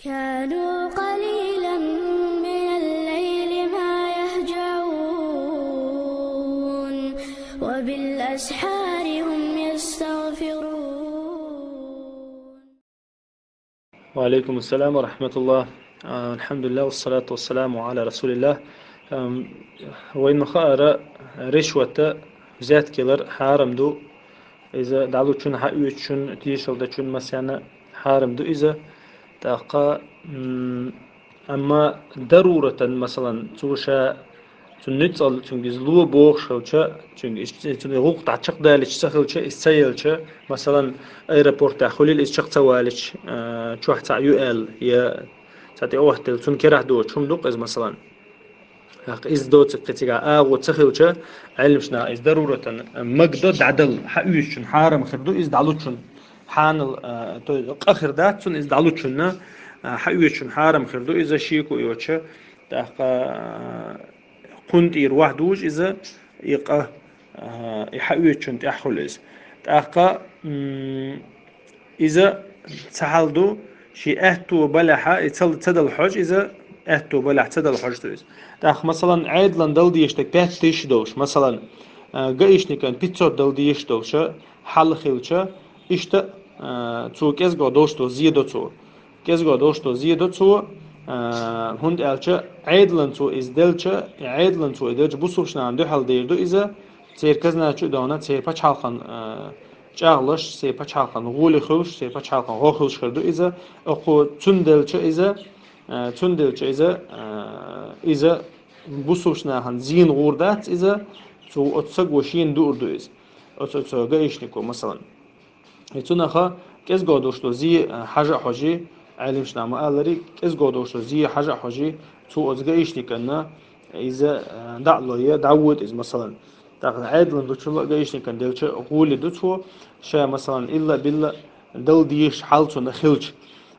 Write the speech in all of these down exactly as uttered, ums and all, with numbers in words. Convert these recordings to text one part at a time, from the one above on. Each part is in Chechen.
كانوا قليلا من الليل ما يهجعون، وبالأسحار هم يستغفرون. وعليكم السلام ورحمة الله. الحمد لله والصلاة والسلام على رسول الله. Вайна хаара, ришвата, взятка ялар хьарам ду. Иза дӀалучун, хьаоьцучун, тешал дечун масана хьарам ду иза. ТӀаккха, амма даруратан, масалан, цу ша цун нуьцкъал, цуьнга иза ло бохуш хилча, цуьнга иза, цуьнга гӀуллакх дӀачакхдалича ца хилча, иза ца елча, масалан, аэропортехь хуьлийла иза чекх ца валича, чохь цхьаъ ю аьлла, я цхьа тӀе охьателла, цунна керахь доцуш хӀума ду-кх иза, масалан. ТӀаккха иза доцург кхин цигахь агӀо ца хилча, Ӏелимаш наха иза даруратан магадо дӀадала, хьаоьцучун хьарам хир ду иза дӀалучун. Хьанал, то есть къа хир дац цунна иза дӀалучунна, хьаоьцучун хьарам хир ду иза шеко йоцуш. ТӀаккха кхунна тӀера вахьа дужу иза, и къа, и хьаоьцучун тӀехь хуьлу иза. ТӀаккха иза ца хьал ду, шен аьтто балехьа, и ца, ца дала хьожа иза, аьтто балехь ца дала хьожа ду иза. ТӀаккха, масалан, Ӏедалан дала дезаш дерг пять тысяч долуш, масалан, гаишникан пятьсот дала дезаш долуша хьал хилча, иштта цо кӀезго долуш долу зе до цо. КӀезго долуш долу зе до цо, хӀунда аьлча Ӏедалан цо иза делча, и Ӏедалан цо иза делча, бусулбачу нахана дуьхьал дер ду иза, церан казна чу а довна, церан пачхьалкхан чӀагӀлаш, церан пачхьалкхан гӀоле хуьлуш, церан пачхьалкхан гӀо хуьлуш хир ду иза. Окхо цунна делча иза, цунна делча иза, иза бусулбачу нахана зийна гӀур дац иза, цо оцу саго шена дуур ду иза. Оцу, оцу гаишнико, масалан. И цунаха кӀезго долуш долу зе хьажа а хьожий, Ӏелимаш наха ма-аллара, кӀезго долуш долу зе хьажа а хьожий, цо оцу гаишниканна иза дӀа а лой, дӀавода иза, масалан. ТӀаккха Ӏедалан дучул а гаишникан делча гӀоле ду цо, ша, масалан, илла-билла дала дезаш хьал цунна хилча.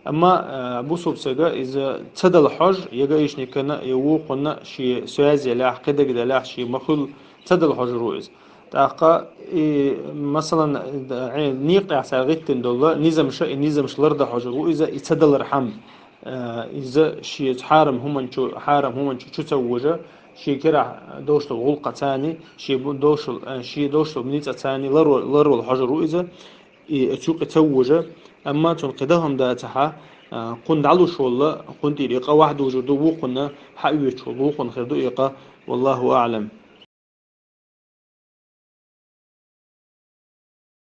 Амма бусулбачу стага иза ца дала хьожа, я гаишникана, я вукхунна шен соьза елахь, кхидерг делахь, шен ма-хуьллу ца дала хьожур ву иза. ТӀаккха и, масалан, некъа тӀехь цара гӀиттина долу низамаш, и низамаш лардан хьожур ву иза, и ца далархьама. Иза шен хьарам хӀуманчу, хьарам хӀуманчу чу ца вожа, шен керахь долуш долу гӀуллакхаца, шен бу-, долуш долу, шен долуш долу ницкъаца ларвала, ларвала хьожур ву иза, и оцу юкъе ца вожа. Амма цунна кхин дан хӀума дацахьа, кхунна дӀалуш волла, кхунна тӀера и къа вахьа дужур ду, вукхунна хьаоьцуш волу, вукхунна хир ду и къа. Валлаху аӀлам.